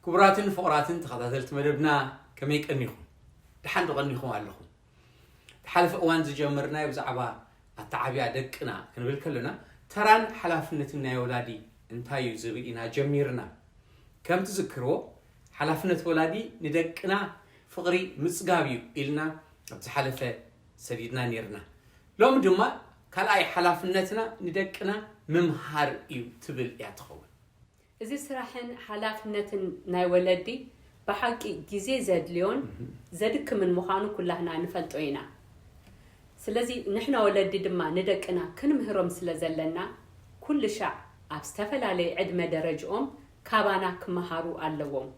ክቡራትን ፍቑራትን ተኸታተልቲ መደብና፣ ከመይ ቀኒኹም? ደሓን ዶ ቀኒኹም ኣለኹም? ዝሓለፈ እዋን ዝጀመርናዮ ብዛዕባ ኣተዓብያ ደቅና ክንብል ከለና፣ ተራን ሓላፍነትን ናይ ወላዲ እንታይ እዩ ዝብል ኢና ጀሚርና። ከም ትዝክርዎ፣ ሓላፍነት ወላዲ ንደቅና ፍቕሪ ምጽጋብ እዩ ኢልና ኣብ ዝሓለፈ ሰዲድና ኔርና። ሎሚ ድማ ካልኣይ ሓላፍነትና ንደቅና ምምሃር እዩ ትብል እያ ትኸውን። እዚ ስራሕን ሓላፍነትን ናይ ወለዲ ብሓቂ ግዜ ዘድልዮን ዘድክምን ምዃኑ ኩላህና ንፈልጦ ኢና። ስለዚ ንሕና ወለዲ ድማ ንደቅና ክንምህሮም ስለ ዘለና፣ ኩሉ ሻዕ ኣብ ዝተፈላለየ ዕድመ ደረጅኦም ካባና ክመሃሩ ኣለዎም።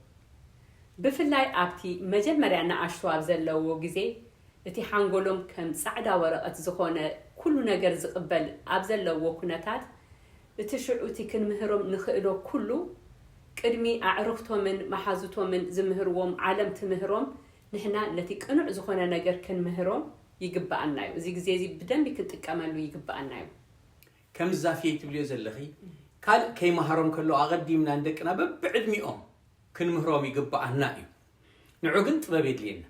ብፍላይ ኣብቲ መጀመርያ ንኣሽቱ ኣብ ዘለዎ ግዜ፣ እቲ ሓንጎሎም ከም ጻዕዳ ወረቐት ዝኾነ ኩሉ ነገር ዝቕበል ኣብ ዘለዎ ኩነታት፣ እቲ ሽዑ እቲ ክንምህሮም ንኽእሎ ኩሉ፣ ቅድሚ ኣዕሩኽቶምን መሓዙቶምን ዝምህርዎም ዓለም ትምህሮም፣ ንሕና ነቲ ቅኑዕ ዝኾነ ነገር ክንምህሮም ይግብኣና እዩ። እዚ ግዜ እዚ ብደንቢ ክንጥቀመሉ ይግብኣና እዩ። ከም ዛፍየይ ትብልዮ ዘለኺ፣ ካልእ ከይመሃሮም ከሎ ኣቐዲምና ንደቅና በብዕድሚኦም ክንምህሮም ይግብኣና እዩ። ንዑ ግን ጥበብ የድልየና።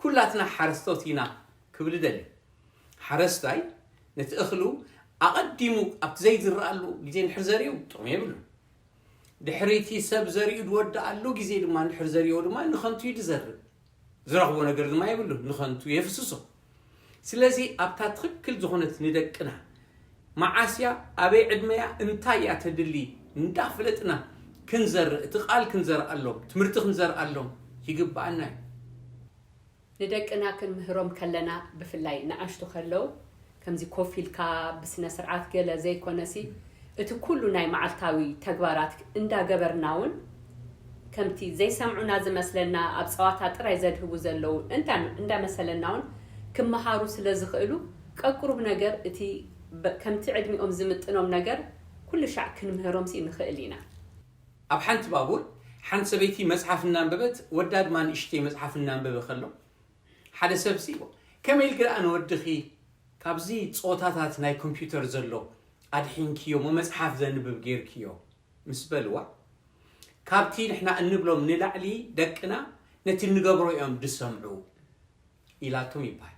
ኩላትና ሓረስቶት ኢና ክብል እደሊ። ሓረስታይ ነቲ እኽሉ ኣቐዲሙ ኣብቲ ዘይዝረኣሉ ግዜ እንድሕር ዘሪኡ ጥቕሚ የብሉን። ድሕሪ እቲ ሰብ ዘሪኡ ዝወድኣሉ ግዜ ድማ እንድሕር ዘሪኦ ድማ ንኸንቱ እዩ ዝዘርእ። ዝረኽቦ ነገር ድማ የብሉን፣ ንኸንቱ የፍስሶ። ስለዚ ኣብታ ትኽክል ዝኾነት ንደቅና መዓስያ፣ ኣበይ ዕድመያ፣ እንታይ እያ ተድሊ እንዳፍለጥና ክንዘርእ፣ እቲ ቃል ክንዘርኣሎም፣ ትምህርቲ ክንዘርኣሎም ይግብኣና እዩ። ንደቅና ክንምህሮም ከለና፣ ብፍላይ ንኣሽቱ ከለዉ፣ ከምዚ ኮፍ ኢልካ ብስነ ስርዓት ገለ ዘይኮነሲ፣ እቲ ኩሉ ናይ መዓልታዊ ተግባራት እንዳገበርና እውን፣ ከምቲ ዘይሰምዑና ዝመስለና፣ ኣብ ጸዋታ ጥራይ ዘድህቡ ዘለዉ እንዳ-፣ እንዳመሰለና እውን ክመሃሩ ስለ ዝኽእሉ፣ ቀቁሩብ ነገር እቲ በ-፣ ከምቲ ዕድሚኦም ዝምጥኖም ነገር ኩሉ ሻዕ ክንምህሮምሲ ንኽእል ኢና። ኣብ ሓንቲ ባቡር ሓንቲ ሰበይቲ መጽሓፍ እናንበበት፣ ወዳ ድማ ንእሽተይ መጽሓፍ እናንበበ ከሎ፣ ሓደ ሰብሲ፣ "ከመይ ኢልኪ ደኣ ንወድኺ ካብዚ ጾታታት ናይ ኮምፒውተር ዘሎ ኣድሒንክዮ፣ እሞ መጽሓፍ ዘንብብ ጌርክዮ?" ምስ በልዋ፣ "ካብቲ ንሕና እንብሎም ንላዕሊ ደቅና ነቲ እንገብሮ እዮም ዝሰምዑ" ኢላቶም ይበሃል።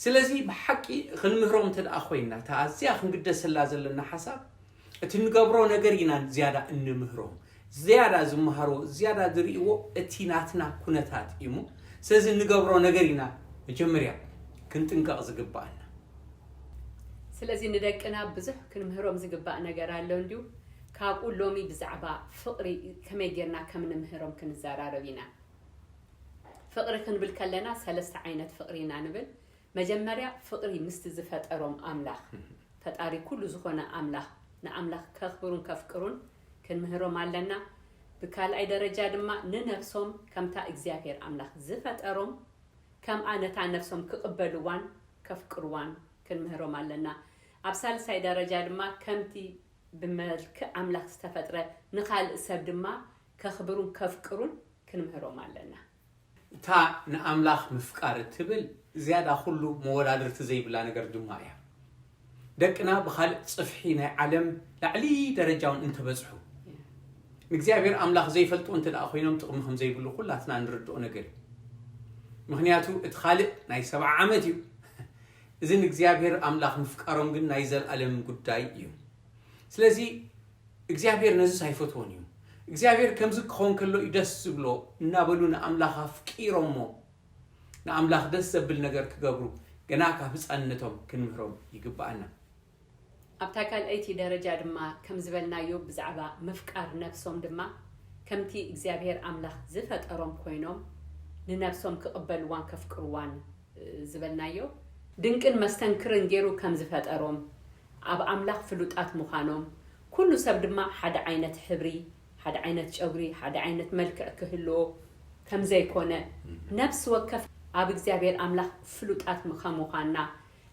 ስለዚ ብሓቂ ክንምህሮም እንተ ደኣ ኮይንና፣ እታ ኣዝያ ክንግደሰላ ዘለና ሓሳብ፣ እቲ እንገብሮ ነገር ኢና ዝያዳ እንምህሮም። ዝያዳ ዝመሃርዎ፣ ዝያዳ ዝርእይዎ እቲ ናትና ኩነታት እዩ እሞ፣ ስለዚ እንገብሮ ነገር ኢና መጀመርያ ክንጥንቀቕ ዝግብኣና። ስለዚ ንደቅና ብዙሕ ክንምህሮም ዝግባእ ነገር ኣሎ እንድዩ። ካብኡ ሎሚ ብዛዕባ ፍቕሪ ከመይ ጌርና ከም ንምህሮም ክንዘራረብ ኢና። ፍቕሪ ክንብል ከለና ሰለስተ ዓይነት ፍቕሪ ኢና ንብል። መጀመርያ ፍቕሪ ምስቲ ዝፈጠሮም ኣምላኽ፣ ፈጣሪ ኩሉ ዝኾነ ኣምላኽ፣ ንኣምላኽ ከኽብሩን ከፍቅሩን ክንምህሮም ኣለና። ብካልኣይ ደረጃ ድማ ንነፍሶም ከምታ እግዚኣብሔር ኣምላኽ ዝፈጠሮም፣ ከምኣ ነታ ነፍሶም ክቕበልዋን ከፍቅርዋን ክንምህሮም ኣለና። ኣብ ሳልሳይ ደረጃ ድማ ከምቲ ብመልክዕ ኣምላኽ ዝተፈጥረ ንኻልእ ሰብ ድማ ከኽብሩን ከፍቅሩን ክንምህሮም ኣለና። እታ ንኣምላኽ ምፍቃር እትብል ዝያዳ ኩሉ መወዳድርቲ ዘይብላ ነገር ድማ እያ። ደቅና ብኻልእ ጽፍሒ ናይ ዓለም ላዕሊ ደረጃውን እንተበጽሑ፣ ንእግዚኣብሔር ኣምላኽ ዘይፈልጡ እንተ ደኣ ኮይኖም ጥቕሚ ከም ዘይብሉ ኩላትና እንርድኦ ነገር እዩ። ምኽንያቱ እቲ ካልእ ናይ ሰብዓ ዓመት እዩ። እዚ ንእግዚኣብሔር ኣምላኽ ምፍቃሮም ግን ናይ ዘለኣለም ጉዳይ እዩ። ስለዚ እግዚኣብሔር ነዚስ ኣይፈትዎን እዩ። እግዚኣብሔር ከምዚ ክኸውን ከሎ እዩ ደስ ዝብሎ እናበሉ ንኣምላኽ ኣፍቂሮሞ ንኣምላኽ ደስ ዘብል ነገር ክገብሩ ገና ካብ ህፃንነቶም ክንምህሮም ይግብኣና። ኣብታ ካልኣይቲ ደረጃ ድማ ከም ዝበልናዮ ብዛዕባ ምፍቃር ነፍሶም ድማ ከምቲ እግዚኣብሔር ኣምላኽ ዝፈጠሮም ኮይኖም ንነፍሶም ክቕበልዋን ከፍቅርዋን ዝበልናዮ ድንቅን መስተንክርን ገይሩ ከም ዝፈጠሮም፣ ኣብ ኣምላኽ ፍሉጣት ምዃኖም፣ ኩሉ ሰብ ድማ ሓደ ዓይነት ሕብሪ፣ ሓደ ዓይነት ጨጉሪ፣ ሓደ ዓይነት መልክዕ ክህልዎ ከም ዘይኮነ፣ ነፍሲ ወከፍ ኣብ እግዚኣብሔር ኣምላኽ ፍሉጣት ከም ምዃንና፣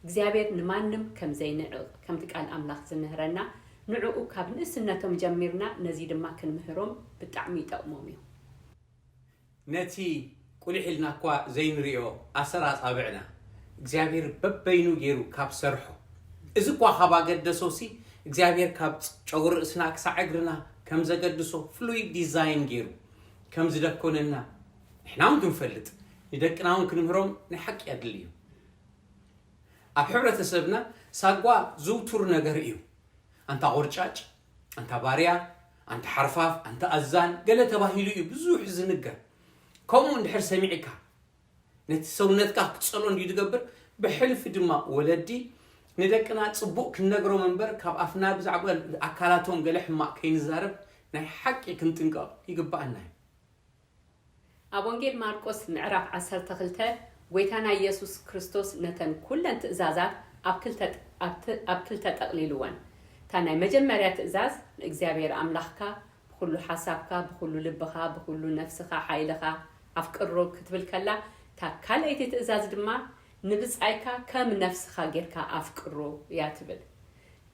እግዚኣብሔር ንማንም ከም ዘይንዕቕ ከምቲ ቃል ኣምላኽ ዝምህረና፣ ንዕኡ ካብ ንእስነቶም ጀሚርና ነዚ ድማ ክንምህሮም ብጣዕሚ ይጠቕሞም እዩ። ነቲ ቁሊሕ ኢልና እኳ ዘይንሪኦ ኣሰር ኣጻብዕና እግዚኣብሔር በበይኑ ገይሩ ካብ ሰርሖ፣ እዚ እኳ ካብ ኣገደሶሲ እግዚኣብሔር ካብ ጨጉሪ ርእስና ክሳዕ እግርና ከም ዘገድሶ ፍሉይ ዲዛይን ገይሩ ከም ዝደኮነና ንሕና እውን ክንፈልጥ፣ ንደቅና እውን ክንምህሮም ናይ ሓቂ ኣድሊ እዩ። ኣብ ሕብረተሰብና ሳጓ ዝውቱር ነገር እዩ። ኣንታ ቆርጫጭ፣ ኣንታ ባርያ፣ ኣንታ ሓርፋፍ፣ ኣንታ ኣዛን ገለ ተባሂሉ እዩ ብዙሕ ዝንገር። ከምኡ እንድሕር ሰሚዕካ፣ ነቲ ሰውነትካ ክትጸሎ እንድዩ ዝገብር። ብሕልፊ ድማ ወለዲ ንደቅና ጽቡቕ ክንነግሮም እምበር፣ ካብ ኣፍና ብዛዕባ ኣካላቶም ገለ ሕማቕ ከይንዛረብ ናይ ሓቂ ክንጥንቀቕ ይግብኣና እዩ። ኣብ ወንጌል ማርቆስ ምዕራፍ ዓሰርተ ክልተ፣ ጎይታና ኢየሱስ ክርስቶስ ነተን ኩለን ትእዛዛት ኣብ ክልተ ኣብ ት- ኣብ ክልተ ጠቕሊልወን። እታ ናይ መጀመርያ ትእዛዝ፣ ንእግዚኣብሔር ኣምላኽካ ብኹሉ ሓሳብካ፣ ብኹሉ ልብኻ፣ ብኹሉ ነፍስኻ፣ ሓይልኻ ኣፍቅሮ ክትብል ከላ፣ እታ ካልኣይቲ ትእዛዝ ድማ ንብጻይካ ከም ነፍስኻ ጌርካ ኣፍቅሮ እያ ትብል።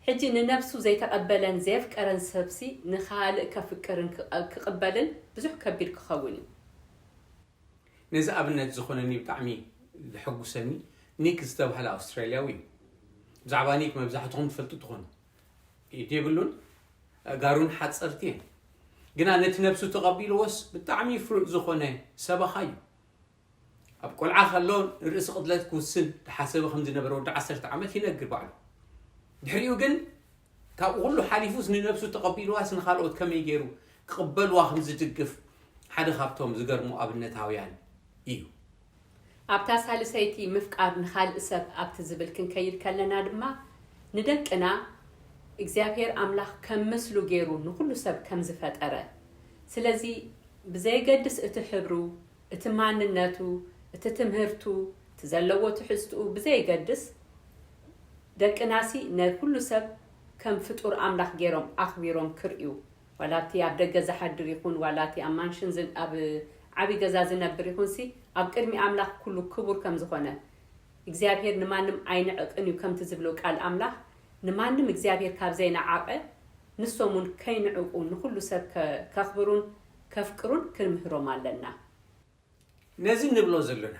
ሕጂ ንነብሱ ዘይተቐበለን ዘየፍቀረን ሰብሲ ንኻልእ ከፍቅርን ክቐ- ክቕበልን ብዙሕ ከቢድ ክኸውን እዩ። ነዚ ኣብነት ዝኾነኒ ብጣዕሚ ዘሐጉሰኒ ኒክ ዝተባህለ ኣውስትራልያዊ እዩ። ብዛዕባ ኒክ መብዛሕትኹም ትፈልጡ ትኾኑ። ኢድ የብሉን፣ ኣእጋሩን ሓጸርቲ እየን። ግና ነቲ ነብሱ ተቐቢልዎስ ብጣዕሚ ፍሉጥ ዝኾነ ሰበኻ እዩ። ኣብ ቆልዓ ከሎ ንርእሲ ቅትለት ክውስን ዝሓሰበ ከም ዝነበረ ወዲ ዓሰርተ ዓመት ይነግር ባዕሉ። ድሕሪኡ ግን ካብኡ ኩሉ ሓሊፉስ ንነብሱ ተቐቢልዋስ ንኻልኦት ከመይ ገይሩ ክቕበልዋ ከም ዝድግፍ ሓደ ካብቶም ዝገርሙ ኣብነታውያን እዩ። ኣብታ ሳልሰይቲ ምፍቃር ንኻልእ ሰብ ኣብቲ ዝብል ክንከይድ ከለና ድማ ንደቅና እግዚኣብሔር ኣምላኽ ከም ምስሉ ገይሩ ንኹሉ ሰብ ከም ዝፈጠረ፣ ስለዚ ብዘየገድስ እቲ ሕብሩ፣ እቲ ማንነቱ፣ እቲ ትምህርቱ፣ እቲ ዘለዎ ትሕዝትኡ ብዘየገድስ ደቅናሲ ንኹሉ ሰብ ከም ፍጡር ኣምላኽ ገይሮም ኣኽቢሮም ክርእዩ፣ ዋላ እቲ ኣብ ደገ ዝሓድር ይኹን ዋላ እቲ ኣብ ማንሽን ዝን- ኣብ ዓብዪ ገዛ ዝነብር ይኹንሲ ኣብ ቅድሚ ኣምላኽ ኩሉ ክቡር ከም ዝኾነ እግዚኣብሔር ንማንም ኣይንዕቕን እዩ ከምቲ ዝብሎ ቃል ኣምላኽ ንማንም እግዚኣብሔር ካብ ዘይነዓቐ ንሶም እውን ከይንዕቁ ንኹሉ ሰብ ከ- ከኽብሩን ከፍቅሩን ክንምህሮም ኣለና። ነዚ ንብሎ ዘሎና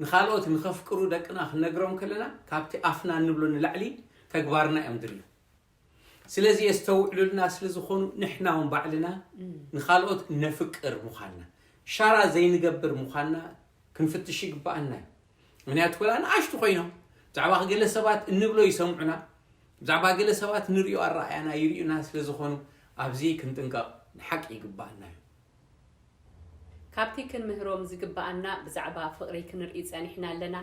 ንኻልኦት ንኸፍቅሩ ደቅና ክንነግሮም ከለና ካብቲ ኣፍና ንብሎ ንላዕሊ ተግባርና እዮም ድልዩ። ስለዚ የስተውዕሉልና ስለ ዝኾኑ ንሕና እውን ባዕልና ንኻልኦት ነፍቅር ምዃንና ሻራ ዘይንገብር ምዃንና ክንፍትሽ ይግብኣና እዩ። ምክንያቱ ወላ ንኣሽቱ ኮይኖም ብዛዕባ ገለ ሰባት እንብሎ ይሰምዑና፣ ብዛዕባ ገለ ሰባት ንሪኦ ኣረኣያና ይርእዩና ስለ ዝኾኑ ኣብዚ ክንጥንቀቕ ንሓቂ ይግብኣና እዩ። ካብቲ ክንምህሮም ዝግብኣና ብዛዕባ ፍቕሪ ክንርኢ ጸኒሕና ኣለና።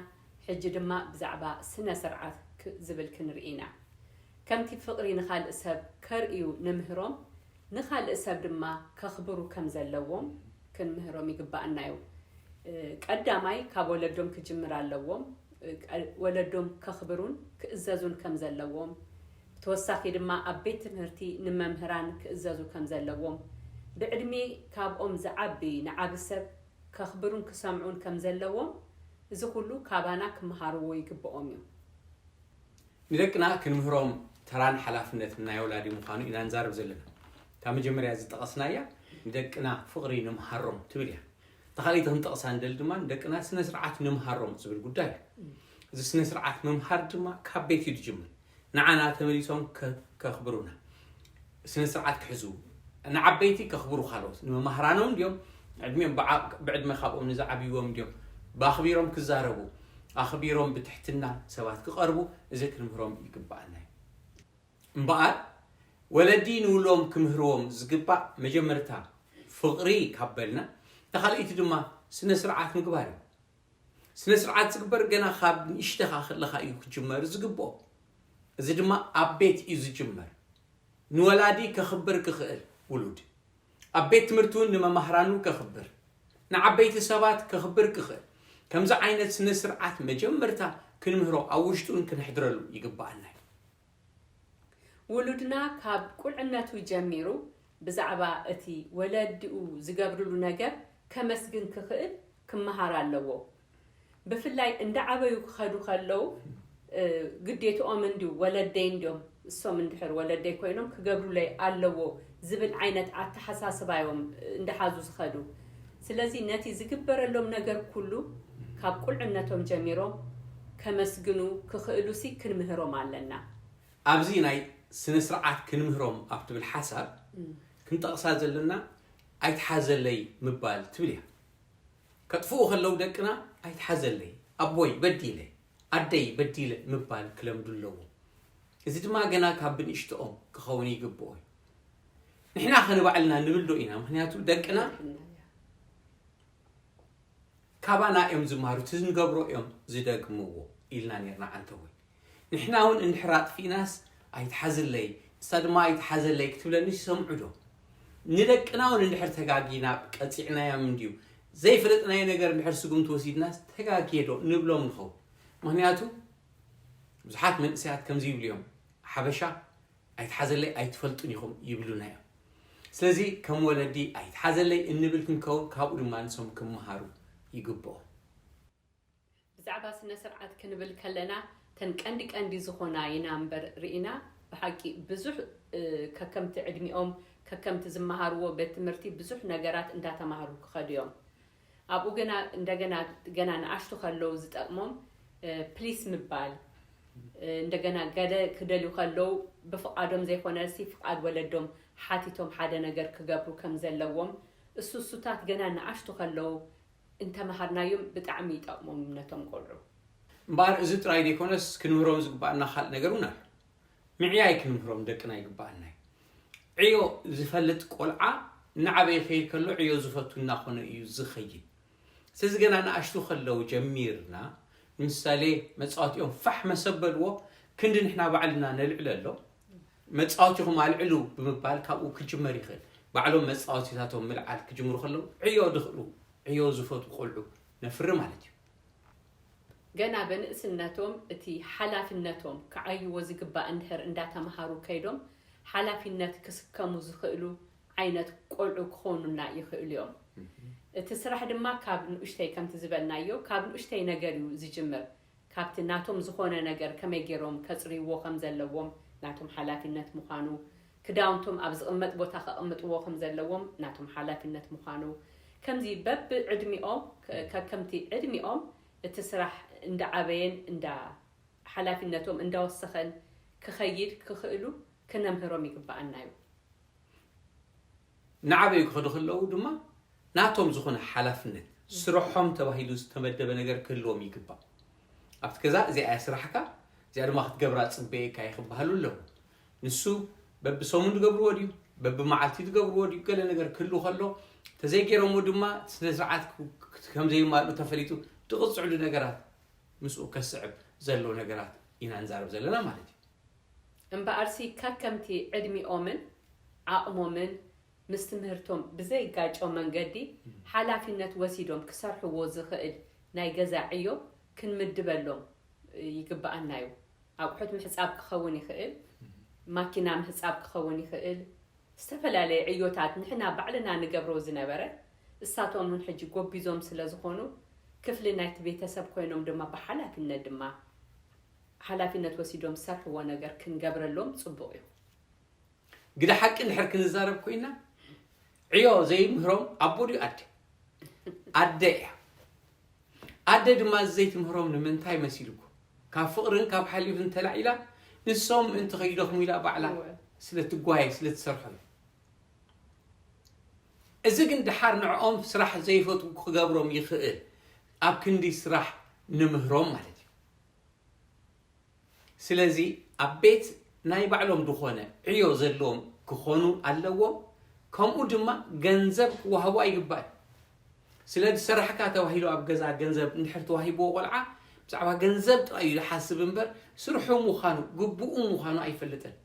ሕጂ ድማ ብዛዕባ ስነ ስርዓት ክ- ዝብል ክንርኢ ኢና። ከምቲ ፍቕሪ ንኻልእ ሰብ ከርእዩ ንምህሮም፣ ንኻልእ ሰብ ድማ ከኽብሩ ከም ዘለዎም ክንምህሮም ይግብኣና እዩ። እ፣ ቀዳማይ ካብ ወለዶም ክጅምር ኣለዎም። እ፣ ቀ- ወለዶም ከኽብሩን ክእዘዙን ከም ዘለዎም፣ ብተወሳኺ ድማ ኣብ ቤት ትምህርቲ ንመምህራን ክእዘዙ ከም ዘለዎም፣ ብዕድሜ ካብኦም ዝዓቢ ንዓቢ ሰብ ከኽብሩን ክሰምዑን ከም ዘለዎም፣ እዚ ኩሉ ካባና ክመሃርዎ ይግብኦም እዩ። ንደቅና ክንምህሮም ተራን ሓላፍነትን ናይ ወላዲ ምዃኑ ኢና ንዛረብ ዘለና። እታ መጀመርያ ዝጠቐስናያ ንደቅና ፍቕሪ ንምሃሮም ትብል እያ። እታ ካልኣይቲ ክንጠቕሳ ንደሊ ድማ ንደቅና ስነ ስርዓት ንምሃሮም ዝብል ጉዳይ እዩ። እዚ ስነ ስርዓት ምምሃር ድማ ካብ ቤት እዩ ዝጅምር። ንዓና ተመሊሶም ከ- ከኽብሩና፣ ስነ ስርዓት ክሕዙ፣ ንዓበይቲ ከኽብሩ፣ ካልኦት ንመማህራኖም እንዲዮም ዕድሜም ብዓ- ብዕድመ ካብኦም ንዝዓብይዎም እንዲዮም ብኣኽቢሮም ክዛረቡ፣ ኣኽቢሮም ብትሕትና ሰባት ክቐርቡ፣ እዚ ክንምህሮም ይግብኣና እዩ። እምበኣር ወለዲ ንውሎም ክምህርዎም ዝግባእ መጀመርታ ፍቕሪ ካብ በልና፣ እታ ካልኣይቲ ድማ ስነ ስርዓት ምግባር እዩ። ስነ ስርዓት ዝግበር ገና ካብ ንእሽተኻ ከለኻ እዩ ክጅመር ዝግብኦ። እዚ ድማ ኣብ ቤት እዩ ዝጅመር። ንወላዲ ከኽብር ክኽእል ውሉድ ኣብ ቤት ትምህርቲ እውን ንመማህራኑ ከኽብር፣ ንዓበይቲ ሰባት ከኽብር ክኽእል፣ ከምዚ ዓይነት ስነ ስርዓት መጀመርታ ክንምህሮ ኣብ ውሽጡን ክነሕድረሉ ይግብኣና እዩ። ውሉድና ካብ ቁልዕነቱ ጀሚሩ ብዛዕባ እቲ ወለድኡ ዝገብርሉ ነገር ከመስግን ክኽእል ክመሃር ኣለዎ። ብፍላይ እንዳዓበዩ ክኸዱ ከለዉ ግዴትኦም እንድዩ፣ ወለደይ እንድዮም፣ እሶም እንድሕር ወለደይ ኮይኖም ክገብሩለይ ኣለዎ ዝብል ዓይነት ኣተሓሳስባ እዮም እንዳሓዙ ዝኸዱ። ስለዚ ነቲ ዝግበረሎም ነገር ኩሉ ካብ ቁልዕነቶም ጀሚሮም ከመስግኑ ክኽእሉሲ ክንምህሮም ኣለና። ኣብዚ ናይ ስነ ስርዓት ክንምህሮም ኣብ ትብል ሓሳብ ክንጠቕሳ ዘለና ኣይትሓዘለይ ምባል ትብል እያ። ከጥፍኡ ከለዉ ደቅና ኣይትሓዘለይ፣ ኣቦይ በዲለ፣ ኣደይ በዲለ ምባል ክለምዱ ኣለዎም። እዚ ድማ ገና ካብ ብንእሽቶኦም ክኸውን ይግብኦ እዩ። ንሕና ከ ንባዕልና ንብል ዶ ኢና? ምኽንያቱ ደቅና ካባና እዮም ዝመሃሩ፣ እቲ ንገብሮ እዮም ዝደግምዎ ኢልና ነርና ዓንተወይ። ንሕና እውን እንድሕር ኣጥፊእናስ ኣይትሓዝለይ፣ ንሳ ድማ ኣይትሓዘለይ ክትብለኒ ይሰምዑ ዶ? ንደቅና እውን እንድሕር ተጋጊና ቀፂዕናዮም እንድዩ ዘይፈለጥናዮ ነገር እንድሕር ስጉምቲ ወሲድናስ ተጋግየ ዶ ንብሎም ንኸውን። ምኽንያቱ ብዙሓት መንእሰያት ከምዚ ይብሉ እዮም፣ ሓበሻ ኣይትሓዘለይ ኣይትፈልጡን ኢኹም ይብሉና እዮም። ስለዚ ከም ወለዲ ኣይትሓዘለይ እንብል ክንከውን ካብኡ ድማ ንሶም ክመሃሩ ይግብኦም። ብዛዕባ ስነ ስርዓት ክንብል ከለና ተን ቀንዲ ቀንዲ ዝኾና ኢና እምበር ርኢና ብሓቂ ብዙሕ ከከምቲ ዕድሚኦም ከከምቲ ዝመሃርዎ ቤት ትምህርቲ ብዙሕ ነገራት እንዳተማሃሩ ክኸዱ እዮም። ኣብኡ ገና እንደገና ገና ንኣሽቱ ከለዉ ዝጠቕሞም ፕሊስ ምባል እንደገና ገለ ክደልዩ ከለዉ ብፍቓዶም ዘይኮነ ሲ ፍቓድ ወለዶም ሓቲቶም ሓደ ነገር ክገብሩ ከም ዘለዎም እሱ እሱታት ገና ንኣሽቱ ከለዉ እንተመሃርናዮም ብጣዕሚ ይጠቕሞም ነቶም ቆልዑ። እምበኣር እዚ ጥራይ ዘይኮነስ ክንምህሮም ዝግባኣና ካልእ ነገር እውን ኣሎ። ምዕያይ ክንምህሮም ደቅና ይግባኣና እዩ። ዕዮ ዝፈልጥ ቆልዓ እናዓበየ ክኸይድ ከሎ ዕዮ ዝፈቱ እናኾነ እዩ ዝኸይድ። ስለዚ ገና ንኣሽቱ ከለዉ ጀሚርና ንምሳሌ መፃወቲኦም ፋሕ መሰበልዎ ክንዲ ንሕና ባዕልና ነልዕለሎም መፃወቲኹም ኣልዕሉ ብምባል ካብኡ ክጅመር ይኽእል። ባዕሎም መፃወቲታቶም ምልዓል ክጅምሩ ከለዉ ዕዮ ድኽእሉ ዕዮ ዝፈትዉ ቆልዑ ነፍሪ ማለት እዩ። ገና በንእስነቶም እቲ ሓላፊነቶም ክዓይዎ ዝግባእ እንድሕር እንዳተምሃሩ ከይዶም ሓላፊነት ክስከሙ ዝኽእሉ ዓይነት ቆልዑ ክኾኑና ይኽእሉ እዮም። እቲ ስራሕ ድማ ካብ ንኡሽተይ ከምቲ ዝበልናዮ ካብ ንኡሽተይ ነገር እዩ ዝጅምር። ካብቲ ናቶም ዝኾነ ነገር ከመይ ገይሮም ከፅርይዎ ከም ዘለዎም ናቶም ሓላፊነት ምዃኑ፣ ክዳውንቶም ኣብ ዝቕመጥ ቦታ ከቐምጥዎ ከም ዘለዎም ናቶም ሓላፊነት ምዃኑ፣ ከምዚ በብዕድሚኦም ከከምቲ ዕድሚኦም እቲ ስራሕ እንዳዓበየን እንዳ ሓላፊነቶም እንዳወሰኸን ክኸይድ ክኽእሉ ክነምህሮም ይግባኣና እዩ። ንዓበዩ ክኸዱ ከለዉ ድማ ናቶም ዝኾነ ሓላፍነት ስርሖም ተባሂሉ ዝተመደበ ነገር ክህልዎም ይግባእ። ኣብቲ ገዛ እዚኣ እያ ስራሕካ፣ እዚኣ ድማ ክትገብራ ፅበየካ እዩ ክበሃሉ ኣለዎ። ንሱ በብሰሙን ዝገብርዎ ድዩ በብመዓልቲ ዝገብርዎ ድዩ ገለ ነገር ክህሉ ከሎ ተዘይገይሮምዎ ድማ ስነ ስርዓት ከምዘይማልኡ ተፈሊጡ ዝቕፅዕሉ ነገራት ምስኡ ከስዕብ ዘለዎ ነገራት ኢና ንዛረብ ዘለና ማለት እዩ። እምበኣርሲ ከከምቲ ዕድሚኦምን ዓቕሞምን ምስ ትምህርቶም ብዘይጋጮ መንገዲ ሓላፊነት ወሲዶም ክሰርሕዎ ዝኽእል ናይ ገዛ ዕዮ ክንምድበሎም ይግበኣና እዩ። ኣቑሑት ምሕፃብ ክኸውን ይኽእል፣ ማኪና ምሕፃብ ክኸውን ይኽእል፣ ዝተፈላለየ ዕዮታት ንሕና ባዕልና ንገብሮ ዝነበረ እሳቶም እውን ሕጂ ጎቢዞም ስለ ዝኾኑ ክፍሊ ናይቲ ቤተሰብ ኮይኖም ድማ ብሓላፊነት ድማ ሓላፊነት ወሲዶም ዝሰርሕዎ ነገር ክንገብረሎም ፅቡቕ እዩ። ግደ ሓቂ እንድሕር ክንዛረብ ኮይና ዕዮ ዘይምህሮም ኣቦ ድዩ ኣደ? ኣደ እያ። ኣደ ድማ እዚ ዘይትምህሮም ንምንታይ መሲልኩ? ካብ ፍቕርን ካብ ሓልዮትን ተላዒላ ንሶም ምእንቲ ከይደኽሙ ኢላ ባዕላ ስለ ትጓየ ስለ ትሰርሖ እዩ። እዚ ግን ድሓር ንዕኦም ስራሕ ዘይፈትዉ ክገብሮም ይኽእል ኣብ ክንዲ ስራሕ ንምህሮም ማለት እዩ። ስለዚ ኣብ ቤት ናይ ባዕሎም ዝኾነ ዕዮ ዘለዎም ክኾኑ ኣለዎም። ከምኡ ድማ ገንዘብ ክወሃቡ ኣይግባእን። ስለ ዝሰራሕካ ተባሂሉ ኣብ ገዛ ገንዘብ እንድሕር ተዋሂብዎ ቆልዓ ብዛዕባ ገንዘብ ጥራይ እዩ ዝሓስብ እምበር ስርሑ ምዃኑ ግቡኡ ምዃኑ ኣይፈልጥን።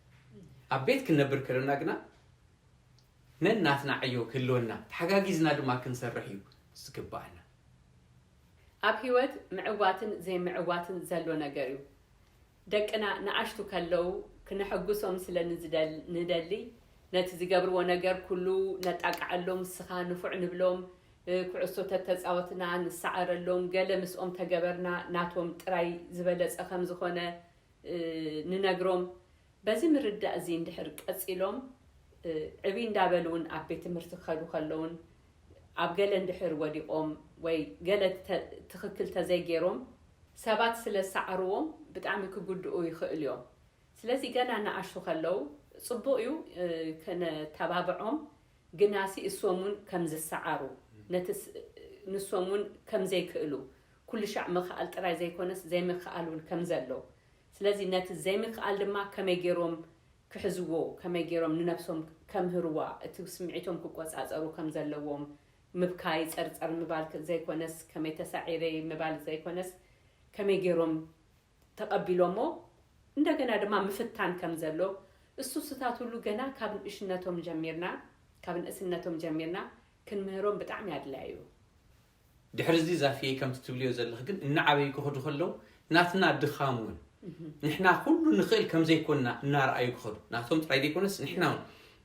ኣብ ቤት ክንነብር ከለና ግና ነናትና ዕዮ ክህልወና ተሓጋጊዝና ድማ ክንሰርሕ እዩ ዝግባኣና። ኣብ ህይወት ምዕዋትን ዘይምዕዋትን ዘሎ ነገር እዩ። ደቅና ንኣሽቱ ከለዉ ክነሐጉሶም ስለ ንደሊ ነቲ ዝገብርዎ ነገር ኩሉ ነጣቅዓሎም፣ ንስኻ ንፉዕ ንብሎም፣ ኩዕሶ ተተፃወትና ንሰዓረሎም፣ ገለ ምስኦም ተገበርና ናቶም ጥራይ ዝበለፀ ከም ዝኾነ ንነግሮም። በዚ ምርዳእ እዚ እንድሕር ቀፂሎም ዕብይ እንዳበሉ እውን ኣብ ቤት ትምህርቲ ክኸዱ ከለውን ኣብ ገለ እንድሕር ወዲቖም ወይ ገለ ትኽክል ተዘይገይሮም ሰባት ስለ ዝሰዓርዎም ብጣዕሚ ክጉድኡ ይኽእሉ እዮም። ስለዚ ገና ንኣሽቱ ከለዉ ፅቡቕ እዩ ክነተባብዖም፣ ግናሲ እሶም እውን ከም ዝሰዓሩ፣ ነቲ ስ- ንሶም እውን ከም ዘይክእሉ፣ ኩሉ ሻዕ ምኽኣል ጥራይ ዘይኮነስ ዘይምኽኣል እውን ከም ዘሎ፣ ስለዚ ነቲ ዘይምኽኣል ድማ ከመይ ገይሮም ክሕዝዎ፣ ከመይ ገይሮም ንነብሶም ከምህርዋ፣ እቲ ስምዒቶም ክቆጻጸሩ ከም ዘለዎም፣ ምብካይ ጸርጸር ምባል ዘይኮነስ ከመይ ተሳዒረ ምባል ዘይኮነስ ከመይ ገይሮም ተቐቢሎሞ፣ እንደገና ድማ ምፍታን ከም ዘሎ፣ እሱ ስታት ሁሉ ገና ካብ ንእሽነቶም ጀሚርና፣ ካብ ንእስነቶም ጀሚርና ክንምህሮም ብጣዕሚ ኣድላዩ። ድሕሪ እዚ ዛፍየ ከምቲ ትብልዮ ዘለኽ ግን እናዓበዩ ክኸዱ ከለዉ ናትና ድኻም እውን ንሕና ኩሉ ንኽእል ከም ዘይኮንና እናረኣዩ ክኸዱ ናቶም ጥራይ ዘይኮነስ ንሕና እውን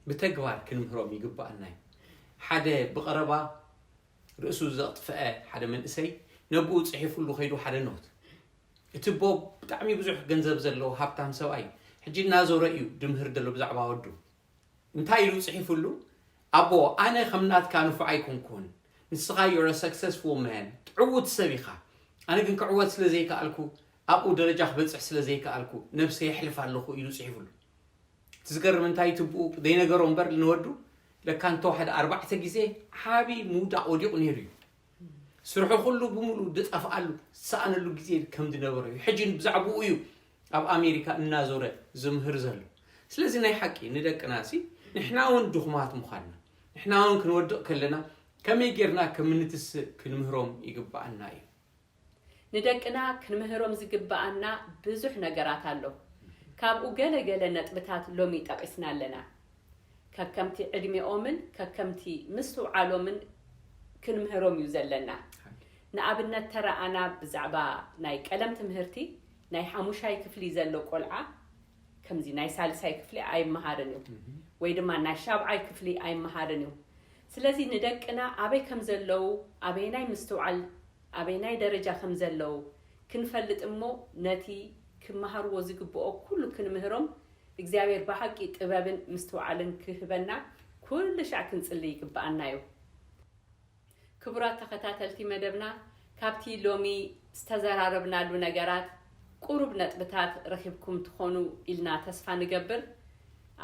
ብተግባር ክንምህሮም ይግባኣና እዩ። ሓደ ብቐረባ ርእሱ ዘጥፍአ ሓደ መንእሰይ ነብኡ ፅሒፉሉ ከይዱ ሓደ ኖት እቲ ቦብ ብጣዕሚ ብዙሕ ገንዘብ ዘለዎ ሃብታም ሰብኣይ ሕጂ እናዞረ እዩ ድምህር ዘሎ ብዛዕባ ወዱ እንታይ ኢሉ ፅሒፉሉ ኣቦ ኣነ ከም ናትካ ንፉዕ ኣይኮንኩን ንስኻ you're a successful man ዕውት ሰብ ኢኻ ኣነ ግን ክዕወት ስለ ዘይከኣልኩ ኣብኡ ደረጃ ክበፅሕ ስለ ዘይከኣልኩ ነብሰ የሕልፍ ኣለኹ ኢሉ ፅሒፉሉ እቲ ዝገርም እንታይ ትብኡ ዘይነገሮ እምበር ንወዱ ለካ እንተወሓደ ኣርባዕተ ግዜ ዓቢ ምውዳቕ ወዲቑ ነይሩ እዩ ስርሑ ኩሉ ብምሉ ዝጠፍኣሉ ዝሰኣነሉ ግዜ ከም ዝነበረ እዩ ሕጂ ብዛዕባኡ እዩ ኣብ ኣሜሪካ እናዞረ ዝምህር ዘሎ ስለዚ ናይ ሓቂ ንደቅና ሲ ንሕና እውን ድኹማት ምዃንና ንሕና እውን ክንወድቕ ከለና ከመይ ጌርና ከም እንትስእ ክንምህሮም ይግባኣና እዩ ንደቅና ክንምህሮም ዝግባኣና ብዙሕ ነገራት ኣሎ ካብኡ ገለ ገለ ነጥብታት ሎሚ ጠቒስና ኣለና ከከምቲ ዕድሜኦምን ከከምቲ ምስትውዓሎምን ክንምህሮም እዩ ዘለና ንኣብነት ተረኣና ብዛዕባ ናይ ቀለም ትምህርቲ ናይ ሓሙሻይ ክፍሊ ዘሎ ቆልዓ ከምዚ ናይ ሳልሳይ ክፍሊ ኣይመሃርን እዩ ወይ ድማ ናይ ሻብዓይ ክፍሊ ኣይመሃርን እዩ ስለዚ ንደቅና ኣበይ ከም ዘለዉ ኣበየናይ ምስትውዓል ኣበየናይ ደረጃ ከም ዘለዉ ክንፈልጥ እሞ ነቲ ክመሃርዎ ዝግብኦ ኩሉ ክንምህሮም እግዚኣብሔር ብሓቂ ጥበብን ምስትውዓልን ክህበና ኩሉ ሻዕ ክንጽሊ ይግብኣና እዩ ክቡራት ተኸታተልቲ መደብና ካብቲ ሎሚ ዝተዘራረብናሉ ነገራት ቁሩብ ነጥብታት ረኺብኩም ትኾኑ ኢልና ተስፋ ንገብር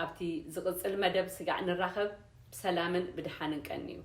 ኣብቲ ዝቕፅል መደብ ስጋዕ ንራኸብ ብሰላምን ብድሓንን ቀንዩ